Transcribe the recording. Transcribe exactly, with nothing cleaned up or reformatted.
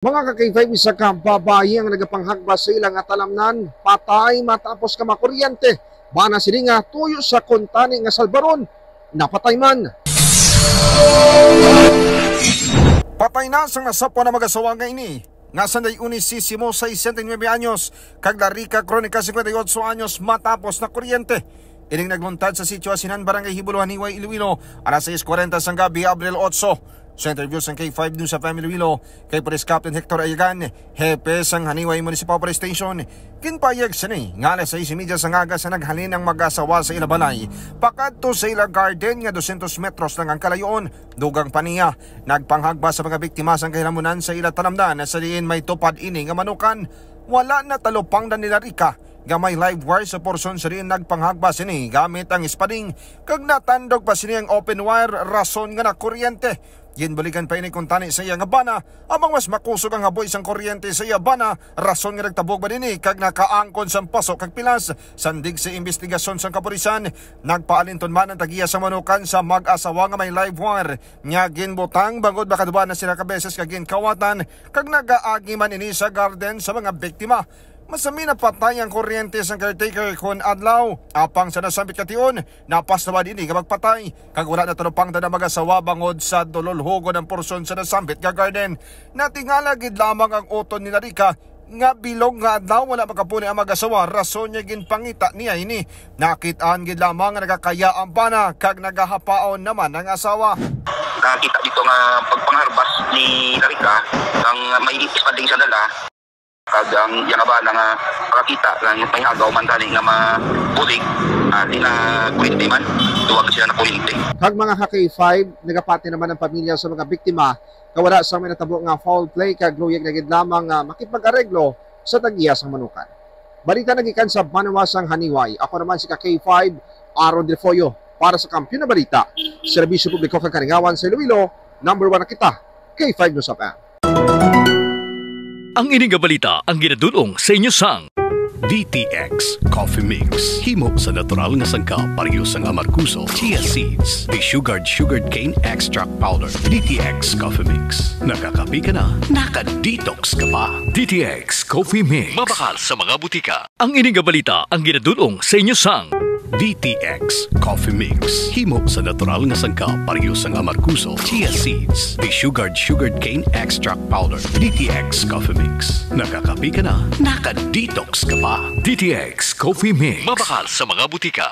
Mga ka-K five, isa ka babayi ang nagapanghagba sa ila nga talamnan, patay matapos ka makuryente. Bana sini nga tuyo sa kuntani nga salbaron, napatay man. Patay na sang nasapwan ang mag-asawa nga ini, nga sanday unisisimo, sesenta y nuebe anyos, kag Larica Cronica, cincuenta y ocho anyos, matapos na kuryente. Ining nagluntad sa Sitio Asinan, Barangay Hibuluhan, Haniway, Iloilo, alas sais kuwarenta sang gabi, Abril otso. Sa interview sang K five News F M Iloilo kay Police Captain Hector Ayagan, hepe sang Haniway Municipal Police Station, ginpahayag sini nga alas sais y media sang aga sa naghalin ang mag-asawa sa ila balay pakadto sa ila garden nga dosyentos metros lang ang kalayoon. Dugang pa niya, nagpanghagba sa mga biktima sang kahilamunan sa ila talamnan sa diin may tupad ini nga manukan. Wala natalupangdan ni Larica nga may live wire sa porsyon sa diin nagpanghagba sini gamit ang espading, kag natandog pa sini ang open wire, rason nga nakuryente. Ginbuligan pa ini kuntani sa iya nga bana, amang mas makusog ang haboy sang kuryente sa iya bana, rason nga nagtabog man ini kag nakaangkon sang paso kag pilas. Sandig sa imbestigasyon sang kapulisan, nagpaalinton man ang tag-iya sang manukan sa mag-asawa nga may live wire nga ginbutang, bangod makaduwa na sila ka beses nga ginkawatan, kag nagaagi man ini sa garden sa mga biktima. Masami napatay ang kuryente sang caretaker kon adlaw. Apang sa nasambit ka tion, napasawad ini nga magpatay, kag wala natalupangdan ang mag-asawa bangod sa dulolhogon ang porsyon sa nasambit nga garden. Natingala gid lamang ang uton ni Larica nga bilog nga adlaw wala makapuni ang mag-asawa, rason nga ginpangita niya ini. Nakit-an gid lamang nga nagakaya ang bana kag nagahapaon naman ang asawa. Nakita dito nga pagpangharbas ni Larica, ang may espading sa dala, kag ang iya nga bana nga makakita nga may hagaw man gani nga mabulig, ah, di na kuryente man, duwa ka sila na kuryente. Kag mga ka-K five, nagapati naman ang pamilya sa mga biktima nga wala sang may natabo nga foul play, kag luyag na gid lamang nga makipag-areglo sa tag-iya sang manukan. Balita nagikan sa banwa sang Haniway. Ako naman si ka-K five, Aaron Defoyo, para sa Kampiyon na Balita, Serbisyo Publiko kag Kalingawan sa Iloilo, number one na kita, K five News F M. Ang ini nga balita ang ginadul-ong sa inyo sang D T X Coffee Mix. Himo sa natural nga sangkap, pareho sang amargoso, chia seeds, desugared sugarcane extract powder. D T X Coffee Mix. Nakakape ka na, naka-detox ka pa. D T X Coffee Mix. Mabakal sa mga butika. Ang ini nga balita ang ginadul-ong sa inyo sang D T X Coffee Mix. Himo sa natural nga sangkap, pareho sang amargoso, chia seeds, desugared sugarcane extract powder. D T X Coffee Mix. Nakakape ka na, naka-detox ka pa. D T X Coffee Mix. Mabakal sa mga butika.